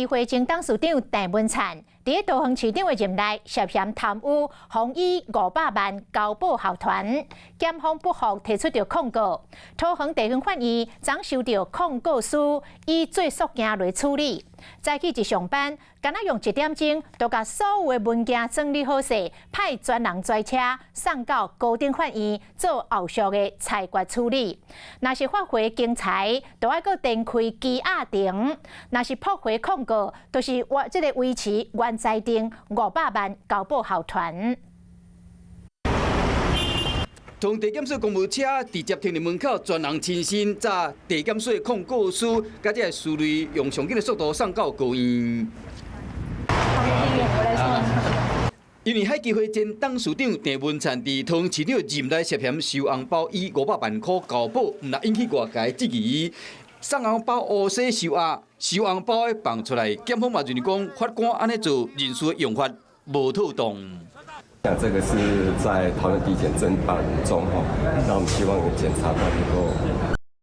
會前董事長鄭文燦佇咧桃園市長的任內涉嫌貪污，予以500萬交保候傳，檢方不服提出著控告。桃園地方法院昨收著控告書，以追訴件來處理。早起一上班，敢若用一點鐘，就共所有的文件整理好勢，派專人跩車送到高等法院做後續的裁決處理。若是發回重裁，就愛閣展開羈押庭；若是駁回控告，就是我這個維持原裁定500萬交保候傳。從地檢署公務車直接停佇門口，專人親身紮地檢署的控告書，共這个書類用上緊的速度送到高院。因為海基會前董事長鄭文燦佇桃園市長任內涉嫌收紅包以500萬塊交保，毋但引起外界質疑。送紅包烏西收押，收紅包的放出來，檢方嘛認為講法官按呢做人事的用法無妥當。那這個是在桃園地檢偵辦中，那我們希望檢察官能夠。